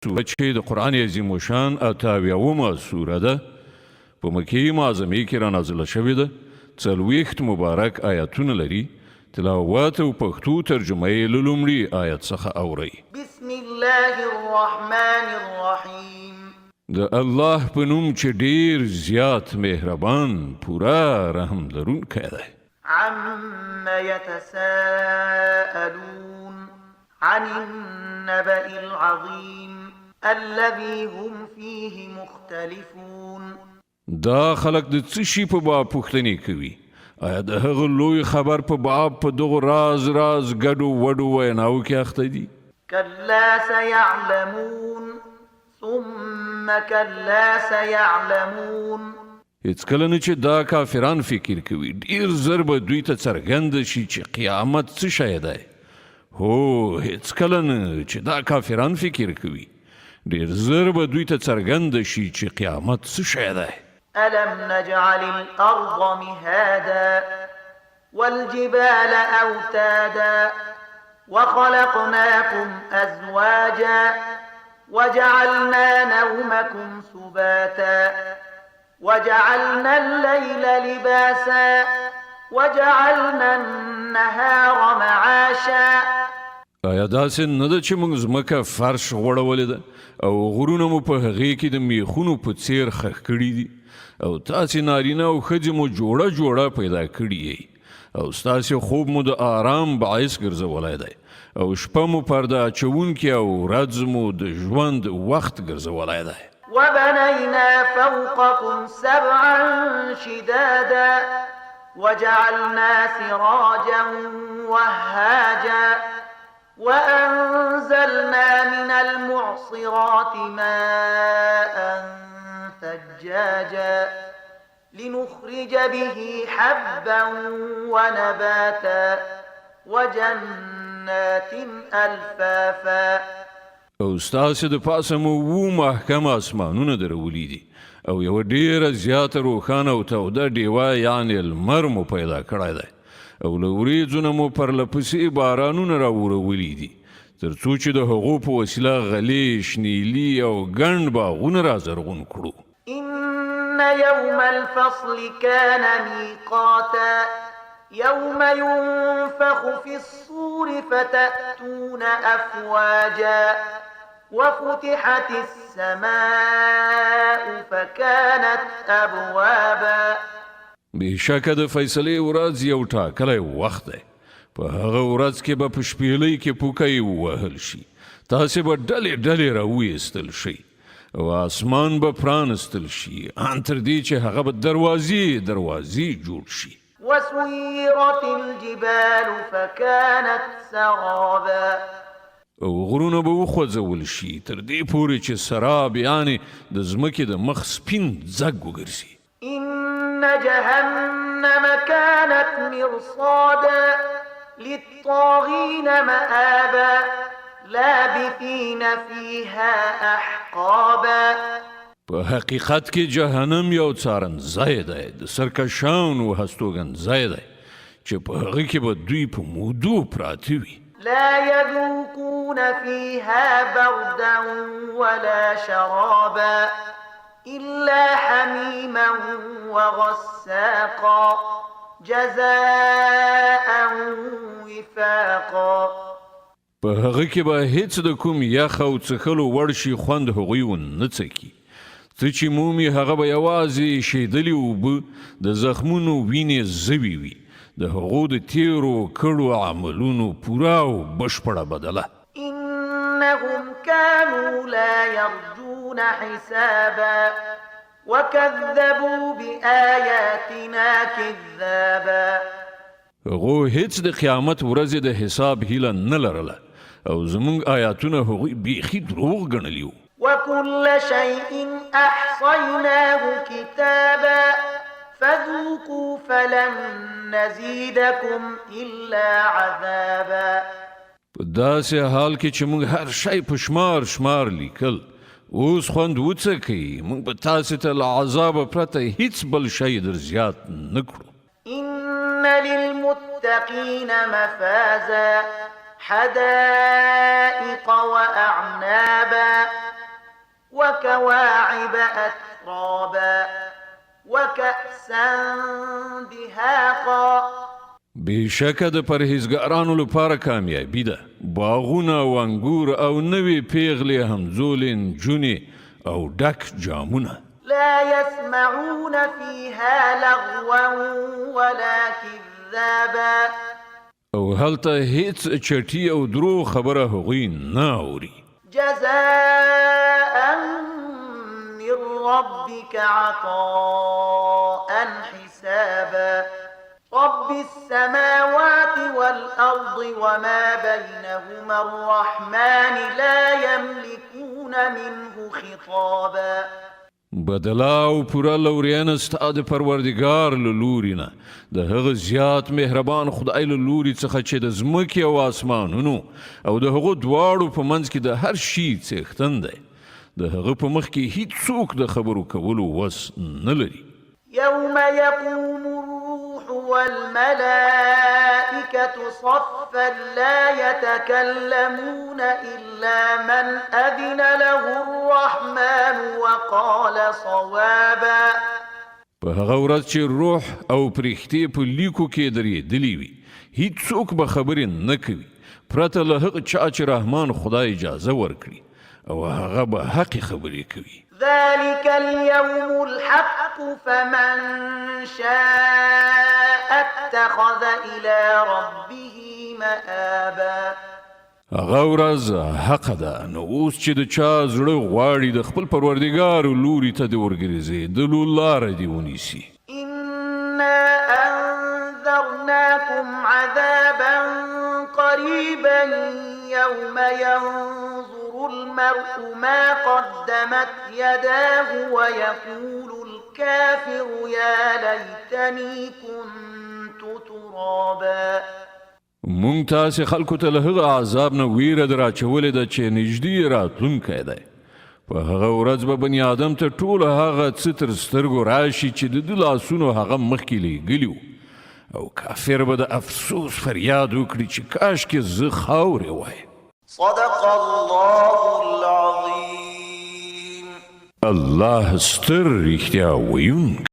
سوره چې د قرآن عظیم الشان 78مه سوره ده، په مکې معظمې کې را نازله شوې ده، 40 مبارک آیتونه لري. تلاوت او پښتو ترجمه یې له لومړي آیت څخه اورئ. بسم الله الرحمن الرحیم. د الله په نوم چې ډیر زیات مهربان، پوره رحم لرونکی دی. عم يتساءلون عن النبأ العظيم الذي هم فيه مختلفون. دا خلک د څه شي په باب پوښتنې کوي؟ آیا د هغه لوی خبر په باب په دغو راز راز ګډو وډو ویناو کې اخته دي؟ كلا سيعلمون ثم كلا سيعلمون. هیڅکله نه چې دا کافران فکر کوي ډیر زر به دوی ته څرګند شي چې قیامت څه شی دی. هو، هیڅکله نه چې دا کافران فکر کوي ډیر زر به دوی ته څرګند شي چې قیامت څه شی دی. ألم نجعل الأرض مهادا والجبال أوتادا وخلقناكم أزواجا وجعلنا نومكم سباتا وجعلنا الليل لباسا وجعلنا النهار معاشا. آیا داسې نه ده چې موږ ځمکه فرش غوړولې ده او غرونه مو په هغې کې د میخونو په څیر خښ کړي دي، او تاسې نارینه او ښځې مو جوړه جوړه پیدا کړي یئ، او ستاسې خوب مو د آرام باعث ګرځولی دی، او شپه مو پرده اچوونکې او ورځ مو د ژوند وخت ګرځولی دی. وبنينا فوقكم سبعا شدادا وجعلنا سراجا وهاجا وأنزلنا من المعصرات ماء ثجاجا لنخرج به حبا ونباتا وجنات ألفافا. او ستاسې د پاسه مو اووه محکم اسمانونه درولي دي، او یوه ډیره زیاته روښانه او توده ډیوه یعنې لمر مو پیدا کړی دی، او له وریځو نه مو پرله پسې بارانونه راورولي دي، تر څو چې د هغو په وسیله غلې، شنیلي او ګڼ باغونه را زرغون کړو. إن يوم الفصل كان ميقاتا يوم ينفخ في الصور فتأتون أفواجا وفتحت السماء فكانت أبوابا. بېشکه د فیصلې ورځ یو ټاکلی وخت دی، په هغه ورځ کې به په شپېلۍ کې پوکی ووهل شي، تاسې به ډلې ډلې راویستل شئ، او اسمان به پرانستل شي، ان تر دې چې هغه به دروازې دروازې جوړ شي. وسيرت الجبال فكانت سرابا. او غرونه به وخوځول شي تر دې پورې چې سراب یعنې د ځمکې د مخ سپین ځګ وګرځي. إن جهنم كانت مرصادا للطاغين مآبا لابثين فيها أحقابا. په حقیقت کې جهنم یو څارنځای دی، د سرکشانو هستوګنځای دی چې په هغه کې به دوی په مودو پراته وي. لا يذوقون فيها بردا ولا شرابا إلا حميما وغساقا جزاء وفاقا. په هغه کې به هیڅ د کوم یخ او څښلو وړ شي خوند هغوی ونه څکي، څه چې مومي هغه به یوازې شیدلې اوبه، د زخمونو وینې زوي وي، د هغو د تیرو کړو عملونو پوره او بشپړه بدله. إنهم كانوا لا يرجون حسابا وكذبوا بآياتنا كذابا. هغو هیڅ د قیامت ورځې د حساب هیله نه لرله، او زموږ آیاتونه هغوی بیخي دروغ ګڼلي وو. وكل شيء أحصيناه كتابا فذوقوا فلن نزيدكم إلا عذابا. په داسې حال کې چې موږ هر شی په شمار شمار لیکل، اوس خوند وڅکئ، موږ به تاسې ته له عذابه پرته هیڅ بل شی در زیات نه کړو. إن للمتقين مفازا حدائق وأعنابا. وکواعب اترابا وکأسا دهاقا. بېشکه د پرهېزګارانو لپاره کامیابي ده، باغونه او انګور او نوې پېغلې همزولې نجونې او ډک جامونه. لا يسمعون فيها لغوا ولا كذابا. او هلته هیڅ چټي او دروغ خبره هغوی نه اوري. جزاء من ربك عطاء حسابا. رب السماوات والأرض وما بينهما الرحمن لا يملكون منه خطابا. بدله او پوره لورینه ستا د پروردګار له لوري نه، د هغه زیات مهربان خدای له لوري څخه چې د ځمکې او آسمانونو او د هغو دواړو په منځ کې د هر شي څښتن دی. د هغه په مخ کې هیڅوک د خبرو کولو وس نه لري. يوم يقوم الروح والملائكة صفا لا يتكلمون إلا من أذن له الرحمن وقال صوابا. په هغه ورځ چې روح او پرښتې په لیکو کې درېدلي وي، هیڅوک به خبرې نه کوي پرته له هغه چا چې رحمان خدای اجازه ورکړي، او هغه به حق خبرې کوي. ذلك اليوم الحق فمن شاء اتخذ إلى ربه مآبا. هغه ورځ حق ده، نو اوس چې د چا زړه غواړي د خپل پروردګار لوري ته دې ورګرځېدلو لاره دې ونیسي. إنا أنذرناكم عذابا قريبا يوم ينظر المرء ما قدمت يداه ويقول الكافر يا ليتني كنت ترابا. مونږ تاسې خلکو ته له هغه عذاب نه ویره در اچولې ده چې نږدې راتلونکی دی. په هغه ورځ به بني آدم ته ټول هغه څه تر سترګو راشي چې د ده لاسونو هغه مخکې لیږلي وو، او کافر به د افسوس فریاد وکړي چې کاشکې زه خاورې وای. صدق الله العظیم. الله ستر رښتیا ویونکی.